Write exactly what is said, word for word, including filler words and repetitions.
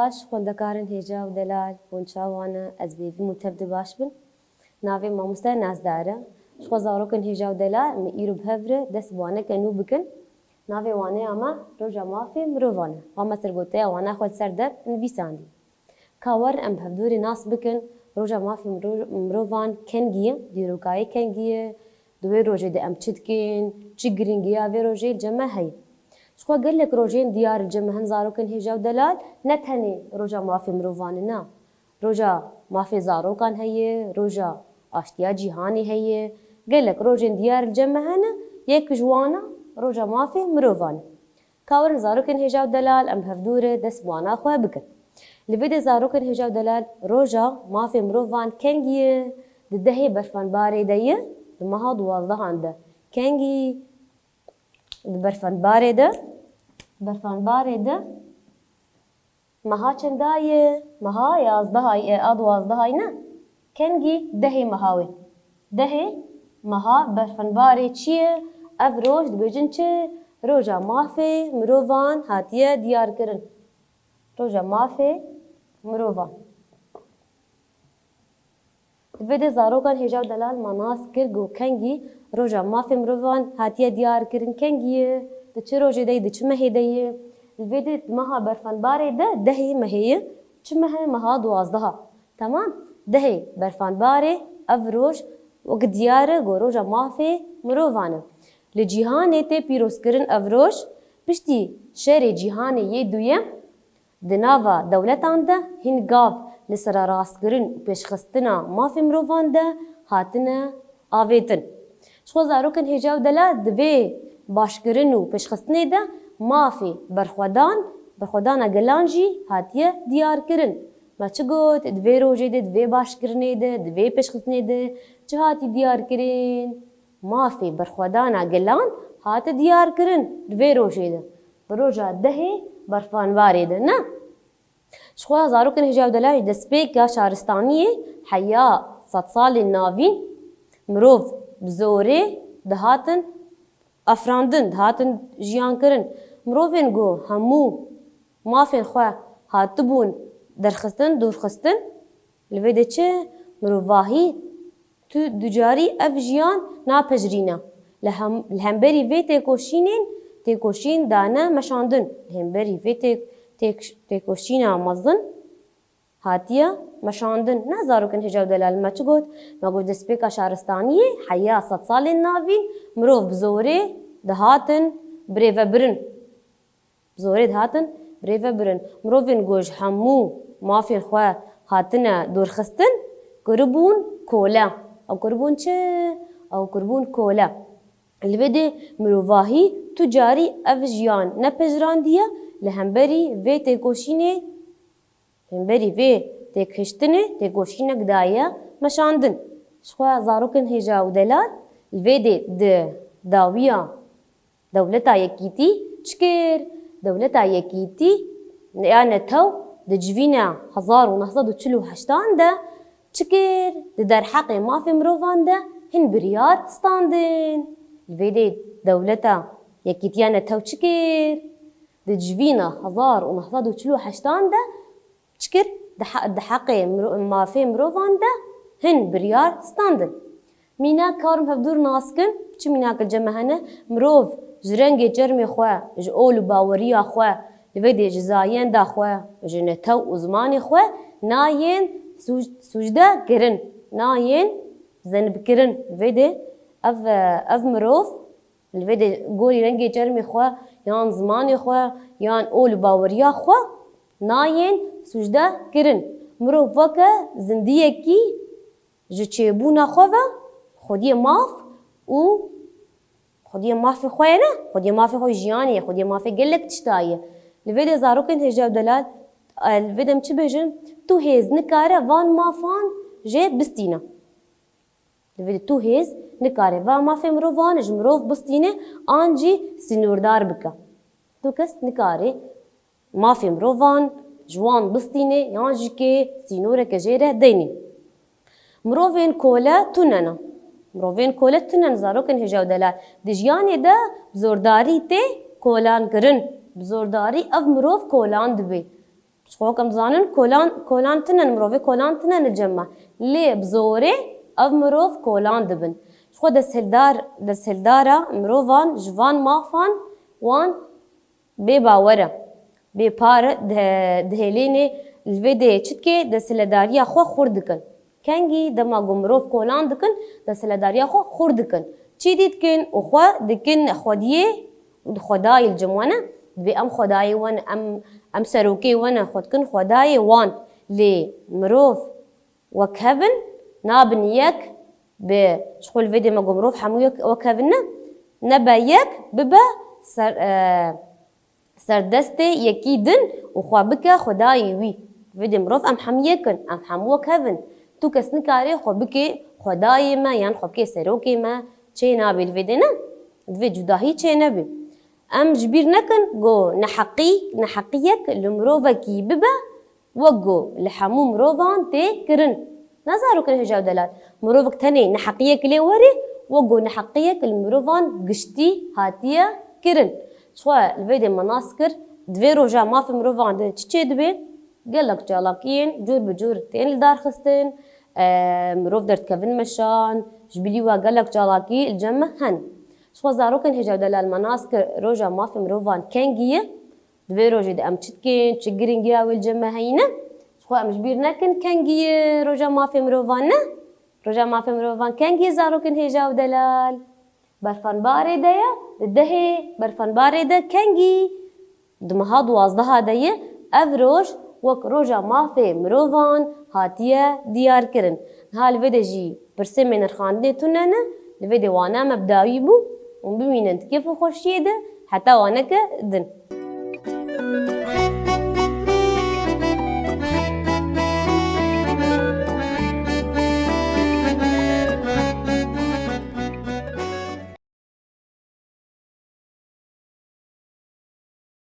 Baş, xwendekarên hêja û delal, hûn çawa ne? Ez bêvî hûn tev de baş bin. Navê mamoste Nazdar e. Ji xwe zarokên hêja û delal, min îro bi hev re dest bi waneke nû bikin. Navê waneya me Roja Mafê Mirovan e. Wa me sergoteya wana xwe li ser dev nivîsandî. Ka werin em bi hevdûrê nas bikin, Roja Mafê Miro-, Mirovan kengî ye, dîrokayê kengî ye, di wê rojê de em çi dikin, çi girîngiya vê rojê li cem me heye. Ji xwe gelek rojên diyar li cem me hin zarokên hêja û delal, ne tenê Roja Mafê Mirovan e, na. Roja Mafê Zarokan heye, Roja Aştiya Cîhanê heye, gelek rojên diyar li cem me hene, yek ji wana Roja Mafê Mirovan e. Ka werin zarokên hêja û delal em bi hevdû re dest bi wana xwe bikin. Li vê de zarokên hêja û delal Roja Mafê Mirovan kengî ye? Di dehê berfanbarê de ye, di meha duwazdehan de. Kengî? Di berfanbarê de, berfanbarê de meha çenda ye? Meha yazdehayî, e, a duwazdehayî ne. Kengî? Dehê meha wê. Dehê meha berfanbarê çi ye? Ev roj dibêjin çi? Roja Mafê Mirovan hatiye diyarkirin. Roja Mafê Mirovan. Di vê de zarokan hêja û delal me nas kir ku kengî Roja Mafê Mirovan hatiye diyarkirin kengî ye, di çi rojê de ye, di çi mehê de ye. Li vê de di meha berfanbarê de dehê mehê ye. Çi meh e? Meha duwazdeha. Temam. Dehê berfanbarê ev roj wek diyar e ku Roja Mafê Mirovan e. Li cîhanê tê pîrozkirin ev roj. Piştî şerê cîhanê yê duyem, di nava dewletan de hin gav li sererastkirin û pêşxistina mafê mirovan de hatine avêtin. Ji xwe zarokên hêja û delal di vê başkirin û pêşxistinê de mafê berxwedan, berxwedana gelan jî hatiye diyarkirin. Me çi got? Di vê rojê de, di vê başkirinê de, di vê pêşxistinê de çi hatî diyarkirin? Mafê berxwedana gelan hate diyarkirin di vê rojê de. Di roja dehê berfanbarê de, ne? Ji xwe zarokên hêja û delal jî destpêka şaristaniyê heya sedsalên navîn mirov bi zorê dihatin afirandin, dihatin jiyankirin. Mirovên ku hemû mafên xwe hatibûn derxistin, dûrxistin, li vê de çi? Mirovahî tu ducarî ev jiyan napejirîne. Li hem-, li hemberî vê têkoşînên, têkoşîn dane meşandin. Li hemberî vê tê-, têk-, têkoşîna mezin hatiye meşandin. Ne zarokên hêja û delal me çi got? Me got destpêka şaristaniyê heya sedsalên navîn mirov bi zorê dihatin birêvebirin. Bi zorê dihatin birêvebirin. Mirovên ku ji hemû mafên xwe hatine dûrxistin, kiribûn kole. Ew kiribûn çi? Ew kiribûn kole. Li vê de mirovahî tu carî ev jiyan nepejrandiye, li hemberî vê têkoşînê, hemberî vê têkiştinê têkoşînek daye meşandin. Ji xwe zarokên hêja û delal li vê de di dawiya Dewleta Yekîtî çi kir? Dewleta Yekîtî ya netew di civîna hezar û neh sed û çil û heştan de çi kir? Di derheqê mafê mirovan de hin biryar standin. Li vê dê Dewleta Yekîtiya Netew çi kir? Di civîna hezar û neh sed û çil û heştan de çi kir? Di he-, di heqê miro-, mafê mirovan de hin biryar standin. Mînak karim hevdûr nas kin, çi mînak li cem me hene? Mirov ji rengê çermê xwe, ji ol û baweriya xwe, li vê dê ji zayenda xwe, ji netew û zimanê xwe nayên sûc-, sûcde kirin, nayên zenibkirin. Li vê dê ev, ev mirov Li vê de gorî rengê çermê xwe, yan zimanê xwe, yan ol û baweriya xwe nayên sûcde kirin. Mirov weke zindiyekî ji çêbûna xwe ve xwediyê maf û xwediyê mafê xwe ye ne, xwediyê mafê xwe jiyanê ye, xwediyê mafê gelek tişta ye. Li vê de zarokên hêja û delal, e, li vê de em çi bêjin? Tu hêz nikare van mafan jê bistîne. Divê tu hêz nikare va mafê mirovan ji mirov bistîne an jî sînordar bike. Tu kes nikare mafê mirovan ji wan bistîne yan jî kê sînoreke jê re deynî. Mirovên kole tune ne. Mirovên kole tune ne, zarokên hêja û delal. Di jiyanê de bi zordarî tê kolan kirin. Bi zordarî ev mirov kolan dibe. Ji xwe wek em dizanin kolan, kolan tune ne, mirovê kolan tune ne li cem me. Lê bi zorê ev mirov kolan dibin. Ji xwe desthildar, desthildara mirovan ji van mafan wan bê bawer e, bê par e, di-, dihêlînê li vê dê çi dike, desthiledariya xwe xurt dikin. Kengî dema ku mirov kolan dikin, desthiledariya xwe xurt dikin. Çi dî dikin û xwe dikin xwediyê û xwedayê li cem we ne. Dibê em xwedayê we ne, em, em serokê we ne, xwe dikin xwedayê wan. Lê mirov wek hev in, nabin yek bi, ji xwe li vê dê me got mirov hemû yek wek hev in ne, nebe yek, bibe ser, e, serdestê yekî din û xwe bike xwedayê wî. Vê dê mirov em hemû yek in, em hemû wek hev in. Tu kes nikare xwe bike xwedayê me yan xwe bike serokê me, çê nabê li vê dê ne. Divê cudahî çê nebê. Em ji bîr nekin ku neheqî, neheqiyek li mirovekî bibe, wek ku li hemû mirovan tê kirin. Ne zarokên hêja û delal. Mirovek tenê neheqiyek lê were, wek ku neheqiyek li mirovan giştî hatiye kirin. Ji xwe li vê dê me nas kir, di vê roja mafê mirovan de çi çê dibe? Gelek çalakiyên cûr bi cûr tên lidarxistin, e, mirov derdikevin meşan, ji bilî we gelek çalakî li cem me hene. Ji xwe zarokên hêja û delal me nas kir, roja mafê mirovan kengî ye. Di vê rojê de em çi dikin, çi giringiya wê li cem me heyî ne? Ji xwe em ji bîr nekin kengî ye roja mafê mirovan ne? Roja mafê mirovan kengî ye zarokên hêja û delal? Berfanbarê de ye, di dehê berfanbarê de kengî? Di meha duwazdeha de ye, ev roj wek roja mafê mirovan hatiye diyarkirin. Niha li vê de jî pirsê me nirxandinê tune ne, li vê de wane me bi dawî bû û bimînin di kêf û xweşiyê de heta waneke din.